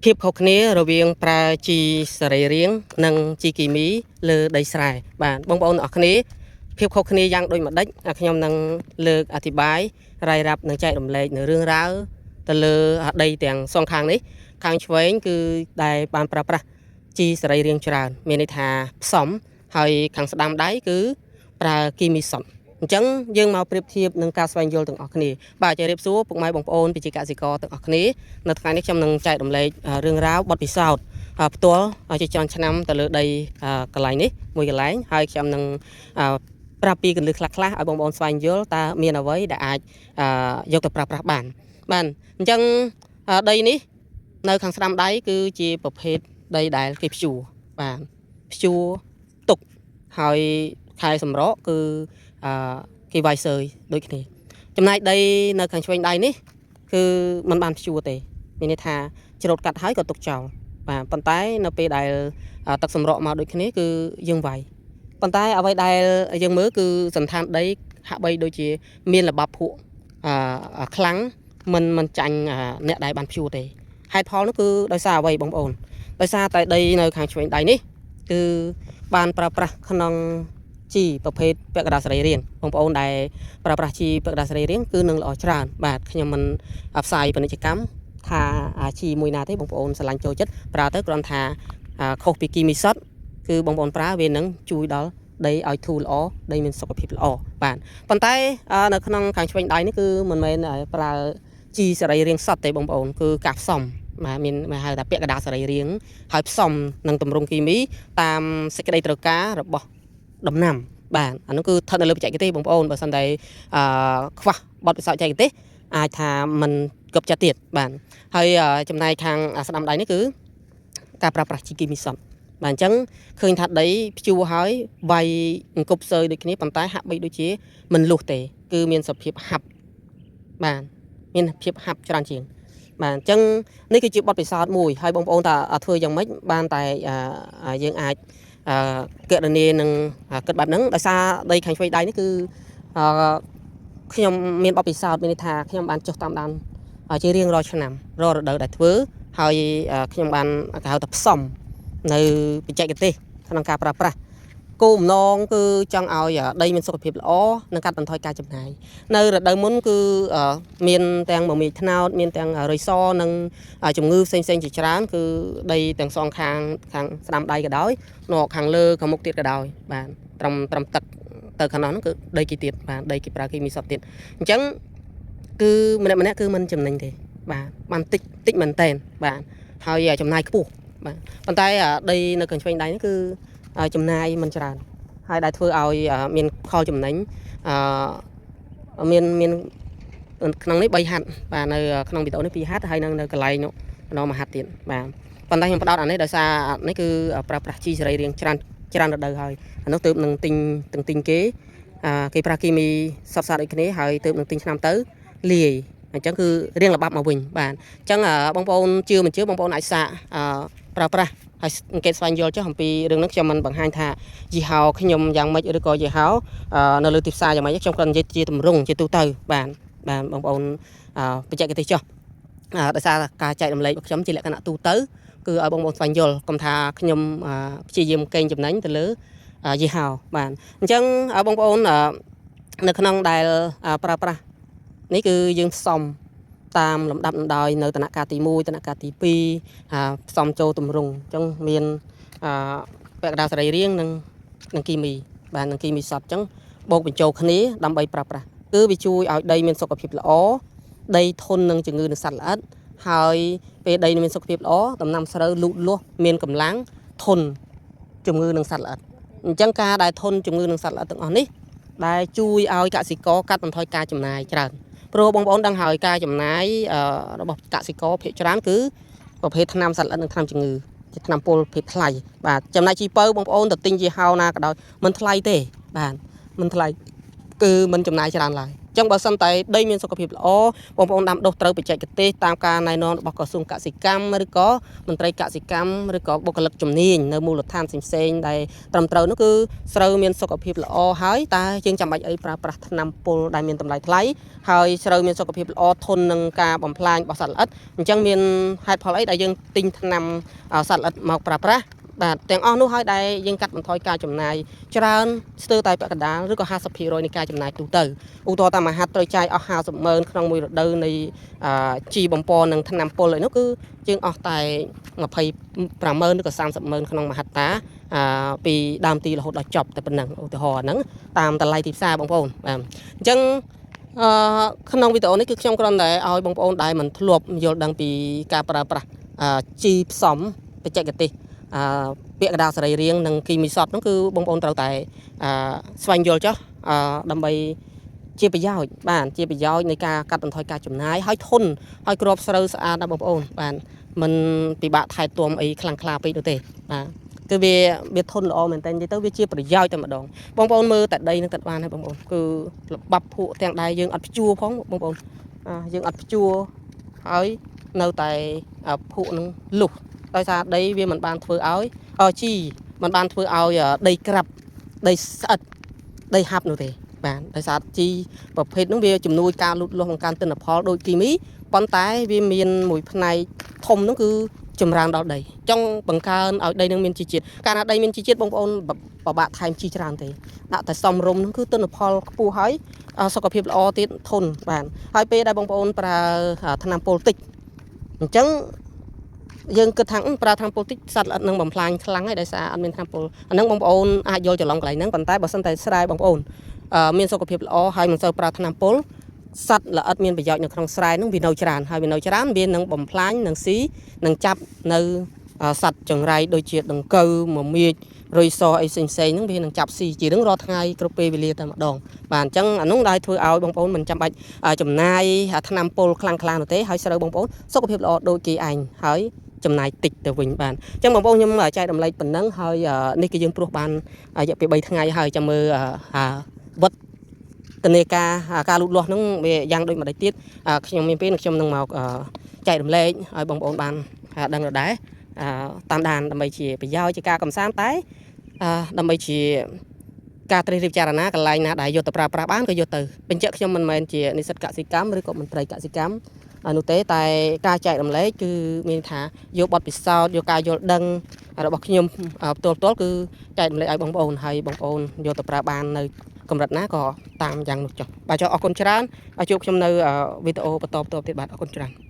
ភាពខុសគ្នារវាងប្រើជីសរីរាង្គនិងជីគីមីលើដីស្រែបាទបងប្អូនអរគ្នាភាពខុសគ្នាយ៉ាងដូចម្ដេចខ្ញុំនឹងលើកអធិប្បាយរាយរាប់និងចែករំលែកនៅរឿងរ៉ាវទៅលើដីទាំងសងខាងនេះខាងឆ្វេងគឺដែលបានប្រើប្រាស់ជីសរីរាង្គច្រើនមានន័យថាផ្សំហើយខាងស្ដាំដៃគឺប្រើគីមីសុទ្ធអញ្ចឹងយើងមកប្រៀបធៀបនឹងការស្វែងយល់ទាំងអស់គ្នាបាទជម្រាបសួរពុកម៉ែបងប្អូនប្រជាកសិករទាំងអស់គ្នានៅថ្ងៃនេះខ្ញុំនឹងចែករំលែករឿងរ៉ាវបទពិសោធន៍ផ្ទាល់ជាច្រើនឆ្នាំទៅលើដីកន្លែងនេះមួយកន្លែងហើយខ្ញុំនឹងប្រាប់ពីគន្លឹះខ្លះៗឲ្យបងប្អូនស្វែងយល់តើមានអ្វីដែលអាចយកទៅប្រើប្រាស់បានបាទអញ្ចឹងដីនេះនៅខាងស្ដាំដៃគឺជាប្រភេទដីដែលគេភ្ជួរបាទភ្ជួរទុកហើយខែសម្រកគឺអឺគេវាយសើយដូចគ្នាចំណែកដីនៅខាងឆ្វេងដៃនេះគឺมันបានភ្ជួរទេមានន័យថាច្រូតកាត់ហើយក៏ទុកចោលបាទប៉ុន្តែនៅពេលដែលទឹកសម្រកមកដូចគ្នាគឺយើងវាយប៉ុន្តែអ្វីដែលយើងមើលគឺសន្តានដីហាក់បីដូចជាមានល្បាប់ភក់ខ្លាំងមិនចាញ់អ្នកដែលបានភ្ជួរទេហេតុផលនោះគឺដោយសារអ្វីបងប្អូនដោយសារតែដីនៅខាងឆ្វេងដៃនេះគឺបានប្រើប្រាស់ក្នុងជីប្រភេទពាក់កណ្ដាលសរីរាង្គបងប្អូនដែលប្រើប្រាស់ជីពាក់កណ្ដាលសរីរាង្គគឺនឹងល្អច្រើនបាទខ្ញុំមិនផ្សាយពាណិជ្ជកម្មថាជីមួយណាទេបងប្អូនស្រឡាញ់ចូលចិត្តប្រើទៅគ្រាន់ថាខុសពីគីមីសុទ្ធគឺបងប្អូនប្រើវានឹងជួយដល់ដីឲ្យធូរល្អដីមានសុខភាពល្អបាទប៉ុន្តែនៅក្នុងខាងឆ្វេងដៃនេះគឺមិនមែនប្រើជីសរីរាង្គសុទ្ធទេបងប្អូនគឺការផ្សំបាទមានហៅថាពាក់កណ្ដាលសរីរាង្គហើយផ្សំនឹងទម្រង់គីមីតាមសេចក្តីត្រូវការរបស់ដំណាំបាទអានោះគឺស្ថិតនៅលើបច្ចេកទេសបងប្អូនបើសិនតែអឺខ្វះបទពិសោធន៍បច្ចេកទេសអាចថាมันគប់ចិត្តទៀតបាទហើយចំណែកខាងស្ដាំដៃនេះគឺការប្រើប្រាស់ជីគីមីសុទ្ធបាទអញ្ចឹងឃើញថាដីភ្ជួរហើយវាយអង្គប់សើយដូចគ្នាប៉ុន្តែហាក់បីដូចជាមិនលុះទេគឺមានសភាពហាប់បាទមានភាពហាប់ច្រើនជាងបាទអញ្ចឹងនេះគឺជាបទពិសោធន៍មួយហើយបងប្អូនតើធ្វើយ៉ាងម៉េចបានតែយើងអាចកណនានឹងគិតបែបហ្នឹងដោយសារដីខាងឆ្វេងដៃនេះគឺខ្ញុំមានបទពិសោធន៍មានន័យថាខ្ញុំបានចុះតាមដានជារៀងរាល់ឆ្នាំរាល់រដូវដែលធ្វើហើយខ្ញុំបានគេហៅថាផ្សំនៅបច្ចេកទេសក្នុងការប្រើប្រាស់គោលបំណងគឺចង់ឲ្យដីមានសុខភាពល្អនិងកាត់បន្ថយការចំណាយនៅរដូវមុនគឺមានទាំងមមាចត្នោតមានទាំងរុយសនិងជំងឺផ្សេងៗជាច្រើនគឺដីទាំងសងខាងខាងស្ដាំដៃក៏ដោយនៅខាងលើខាងមុខទៀតក៏ដោយបាទត្រឹមទឹកទៅខាងនោះគឺដីគេទៀតបាទដីគេប្រើគីមីសុទ្ធទៀតអញ្ចឹងគឺម្នាក់ម្នាក់គឺមិនចំណេញទេបាទបានតិចតិចមែនតែនបាទហើយចំណាយខ្ពស់បាទប៉ុន្តែដីនៅខាងឆ្វេងដៃនេះគឺចំណាយមិនច្រើនហើយដែលធ្វើឲ្យមានផលចំណេញអឺមានក្នុងនេះ3ហាត់បាទនៅក្នុងវីដេអូនេះ2ហាត់ហើយនៅកន្លែងនោះម្ដងមួយហាត់ទៀតបាទប៉ុន្តែខ្ញុំផ្ដោតអានេះដោយសារនេះគឺប្រើប្រាស់ជីសរីរាង្គច្រើនច្រើនរដូវហើយអានោះទើបនឹងទិញទាំងទិញគេគេប្រើគីមីសុទ្ធសាធដូចគ្នាហើយទើបនឹងទិញឆ្នាំទៅលាយអញ្ចឹងគឺរៀងល្បាប់មកវិញបាទអញ្ចឹងបងប្អូនជឿមិនជឿបងប្អូនអាចសាកប្រើប្រាស់ហើយអង្កេតស្វែងយល់ចុះអំពីរឿងនេះខ្ញុំមិនបង្ហាញថាយីហោខ្ញុំយ៉ាងម៉េចឬក៏យីហោនៅលើទីផ្សារយ៉ាងម៉េចខ្ញុំគ្រាន់និយាយជាទម្រង់ជាទូទៅបាទបាទបងប្អូនបច្ចេកទេសចុះដោយសារការចែករំលែករបស់ខ្ញុំជាលក្ខណៈទូទៅគឺឲ្យបងប្អូនស្វែងយល់កុំថាខ្ញុំព្យាយាមកេងចំណេញទៅលើយីហោបាទអញ្ចឹងបងប្អូននៅក្នុងដែលប្រើប្រាស់នេះគឺយើងផ្សំតាមលំដាប់លំដោយនៅតំណាក់កាលទី1តំណាក់កាលទី2ផ្សំចូលទម្រង់អញ្ចឹងមានពាក់កណ្ដាលសរីរាង្គនិងគីមីបាទនិងគីមីសុទ្ធអញ្ចឹងបូកបញ្ចូលគ្នាដើម្បីប្រើប្រាស់គឺវាជួយឲ្យដីមានសុខភាពល្អដីធន់នឹងជំងឺនិងសត្វល្អិតហើយពេលដីមានសុខភាពល្អដំណាំស្រូវលូតលាស់មានកម្លាំងធន់ជំងឺនិងសត្វល្អិតអញ្ចឹងការដែលធន់ជំងឺនិងសត្វល្អិតទាំងអស់នេះដែលជួយឲ្យកសិករកាត់បន្ថយការចំណាយច្រើនព្រោះបងប្អូនដឹងហើយការចំណាយរបស់កសិករភាគច្រើនគឺប្រភេទថ្នាំសត្វល្អិតនិងថ្នាំជំងឺជាថ្នាំពុលប្រភេទថ្លៃបាទចំណែកជីពៅបងប្អូនទៅទិញជាហៅណាក៏ដោយមិនថ្លៃទេបាទមិនថ្លៃគឺមិនចំណាយច្រើនឡើយ ចឹងបើសិនតែដីមានសុខភាពល្អបងប្អូនដាំដុះត្រូវបច្ចេកទេសតាមការណែនាំរបស់ក្រសួងកសិកម្មឬក៏មន្ត្រីកសិកម្មឬក៏បុគ្គលិកជំនាញនៅមូលដ្ឋានផ្សេងៗដែលត្រឹមត្រូវនោះគឺស្រូវមានសុខភាពល្អហើយតើយើងចាំបាច់អីប្រើប្រាស់ថ្នាំពុលដែលមានតម្លៃថ្លៃហើយស្រូវមានសុខភាពល្អធន់នឹងការបំផ្លាញរបស់សត្វល្អិតអញ្ចឹងមានហេតុផលអីដែលយើងទិញថ្នាំសត្វល្អិតមកប្រើប្រាស់បាទទាំងអស់នោះហើយដែលយើងកាត់បន្ថយការចំណាយច្រើនស្ទើរតែពាក់កណ្ដាលឬក៏50%នៃការចំណាយទូទៅឧទាហរណ៍តាមមហាត្រូវចាយអស់50ម៉ឺនក្នុងមួយរដូវនៃជីបំពន់និងថ្នាំពុលអីនោះគឺយើងអស់តែ25ម៉ឺនឬក៏30ម៉ឺនក្នុងមហត្តាពីដើមទីរហូតដល់ចប់តែប៉ុណ្ណឹងឧទាហរណ៍ហ្នឹងតាមតម្លៃទីផ្សារបងប្អូនបាទអញ្ចឹងអឺក្នុងវីដេអូនេះគឺខ្ញុំគ្រាន់តែឲ្យបងប្អូនដែលមិនធ្លាប់យល់ដឹងពីការប្រើប្រាស់ជីផ្សំបច្ចេកទេសពាក្យកណ្ដាលសរីរាង្គនិងគីមីសតហ្នឹងគឺបងប្អូនត្រូវតែស្វែងយល់ចុះដើម្បីជាប្រយោជន៍បាទជាប្រយោជន៍នៃការកាត់បន្ថយការចំណាយហើយធន់ហើយគ្រាប់ស្រូវស្អាតណាស់បងប្អូនបាទមិនពិបាកថែទាំអីខ្លាំងក្លាពេកនោះទេបាទគឺវាធន់ល្អមែនតើនិយាយទៅវាជាប្រយោជន៍តែម្ដងបងប្អូនមើលតែដីនឹងតែបានហើយបងប្អូនគឺល្បាប់ភក់ទាំងដែរយើងអត់ភ្ជួរផងបងប្អូនយើងអត់ភ្ជួរហើយនៅតែភក់នឹងលុះដោយសារដីវាមិនបានធ្វើឲ្យជីមិនបានធ្វើឲ្យដីក្រាបដីស្អិតដីហាប់នោះទេបាទដោយសារជីប្រភេទនោះវាជំនួយការលូតលាស់បង្កើនទិន្នផលដូចគីមីប៉ុន្តែវាមានមួយផ្នែកធំនោះគឺចម្រើនដល់ដីចង់បង្កើនឲ្យដីនឹងមានជីជាតិកាលណាដីមានជីជាតិបងប្អូនពិបាកថែមជីច្រើនទេដាក់តែសំរុំនោះគឺទិន្នផលខ្ពស់ហើយសុខភាពល្អទៀតធន់បាទហើយពេលដែលបងប្អូនប្រើថ្នាំពុលតិចអញ្ចឹងយើងគិតថាប្រើថ្នាំពុលតិចសត្វល្អិតនឹងបំផ្លាញខ្លាំងហើយដោយសារអត់មានថ្នាំពុលអាហ្នឹងបងប្អូនអាចយល់ច្រឡំកន្លែងហ្នឹងប៉ុន្តែបើសិនតែស្រែបងប្អូនមានសុខភាពល្អហើយមិនសូវប្រើថ្នាំពុលសត្វល្អិតមានប្រយោជន៍នៅក្នុងស្រែហ្នឹងវានៅច្រើនហើយវានៅច្រើនវានឹងបំផ្លាញនឹងស៊ីនឹងចាប់នៅសត្វចង្រៃដូចជាដង្កូវមមាចរុយសអីផ្សេងផ្សេងហ្នឹងវានឹងចាប់ស៊ីជារៀងរាល់ថ្ងៃគ្រប់ពេលវេលាតែម្ដងបាទអញ្ចឹងអានោះដែលធ្វើឲ្យបងប្អូនមិនចាំបាច់ចំណាយថ្នាំពុលខ្លាំងៗនោះទេហើយស្រូវបងប្អូនសុខភាពល្អដូចគេឯងហើយចំណាយតិចទៅវិញបាទអញ្ចឹងបងប្អូនខ្ញុំចែករំលែកប៉ុណ្ណឹងហើយនេះគឺយើងព្រោះបានរយៈពេល3ថ្ងៃហើយចាំមើលវត្តតនេការការលូតលាស់ហ្នឹងវាយ៉ាងដូចម្ដេចទៀតខ្ញុំមានពេលខ្ញុំនឹងមកចែករំលែកឲ្យបងប្អូនបានដឹងដដែលតាមដានដើម្បីជាប្រយោជន៍ជាការកំសាន្តតែដើម្បីជាការត្រិះរិះពិចារណាកន្លែងណាដែលយកទៅប្រើប្រាស់បានក៏យកទៅបញ្ជាក់ខ្ញុំមិនមែនជានិស្សិតកសិកម្មឬក៏មន្ត្រីកសិកម្មនោះទេតែការចែករំលែកគឺមានថាយកបទពិសោធន៍យកការយល់ដឹងរបស់ខ្ញុំផ្ទាល់គឺចែករំលែកឲ្យបងប្អូនហើយបងប្អូនយកទៅប្រើបាននៅកម្រិតណាក៏តាមយ៉ាងនោះចុះបាទចុះអរគុណច្រើនជួបខ្ញុំនៅវីដេអូបន្តទៀតបាទអរគុណច្រើន